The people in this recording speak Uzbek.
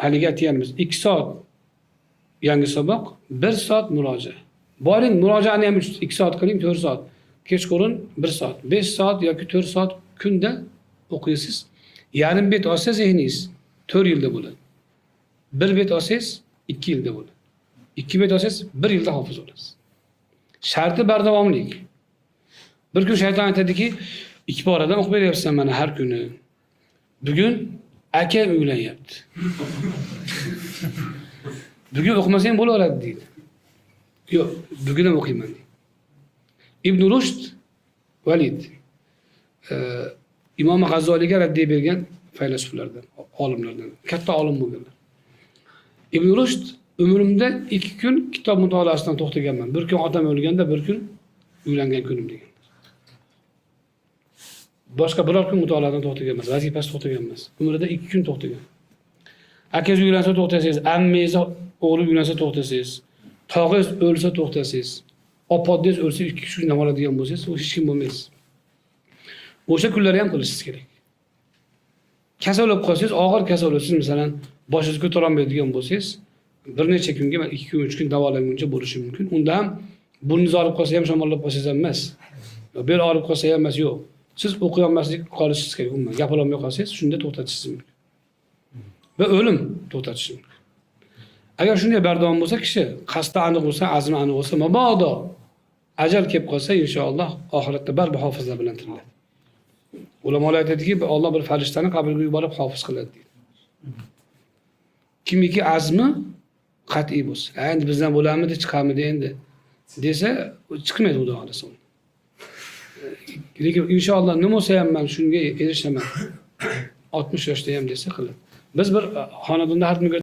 Haligi aytganimiz 2 soat yangi saboq, 1 soat murojaat. Boring, murojaatni ham 2 soat qiling, 4 soat. Kechqurun 1 soat, 5 soat yoki 4 soat kunda o'qiysiz. Yarim bet olsa zehningiz 4 yilda bo'ladi. Bir bet olsangiz 2 yilda bo'ladi. 2 bet olsangiz 1 yilda hofiz bo'lasiz. Sharti bardavomlik. Bir kun shayton aytadiki, 2 poradan o'qib beryapsan mana har kuni. Bugun akam uylanyapti. Bugun o'qimasang bo'laveradi deydi. Yo'q, bugun ham o'qiyman deydi. Ibn Rushd Valid Imom G'azzoliyga raddiya bergan faylasuflardan, olimlardan, katta olim bo'lganlar. Ibn Rushd umrimda 2 kun kitob mutolaasidan to'xtaganman. Bir kun otam o'lganda, bir kun uylangan kunim degan. Boshqa biror kun mutolaadan to'xtagan emas, vazifasi to'xtagan emas. Umrida 2 kun to'xtagan. Akangiz uylansa to'xtasangiz, ammangiz o'g'li uylansa to'xtasangiz, tog'ingiz o'lsa to'xtasangiz, opodingiz o'lsa 2 kun dam oladigan bo'lsangiz, u hech kim bo'lmaysiz. O'sha kunlarni ham qilishingiz kerak. Kasal bo'lib qolsangiz, og'ir kasal bo'lsangiz, masalan, boshingizni ko'tara olmaydigan bo'lsangiz, bir necha kunga, 2 kun, 3 kun davolanguncha bo'lishi mumkin. Unda ham burningiz og'rib qolsa ham, shamollab qolsangiz ham emas. Bel og'rib qolsa ham emas, yo'q. Siz o'qiy olmaslik qolishingiz kerak umuman. Gapira olmay qolsangiz, shunda to'xtatishingiz mumkin. Va o'lim to'xtatishi mumkin. Agar shunday bardavom bo'lsa kishi, qasdi aniq bo'lsa, azmi aniq bo'lsa, mabodo ajal kelib qolsa, inshaalloh oxiratda baribir hofizlar bilan tiriladi. Ulamolar aytadiki, Alloh bir farishtani qabrga yuborib hofiz qiladi deydi. Kimiki azmi qat'iy bo'lsa, endi bizdan bo'lamidi, chiqamidi endi desa, chiqmaydi xudo xohlasa. Lekin inshaalloh nima bo'lsa ham men shunga erishaman. 60 yoshda ham desa qiladi. Biz bir xonadonda har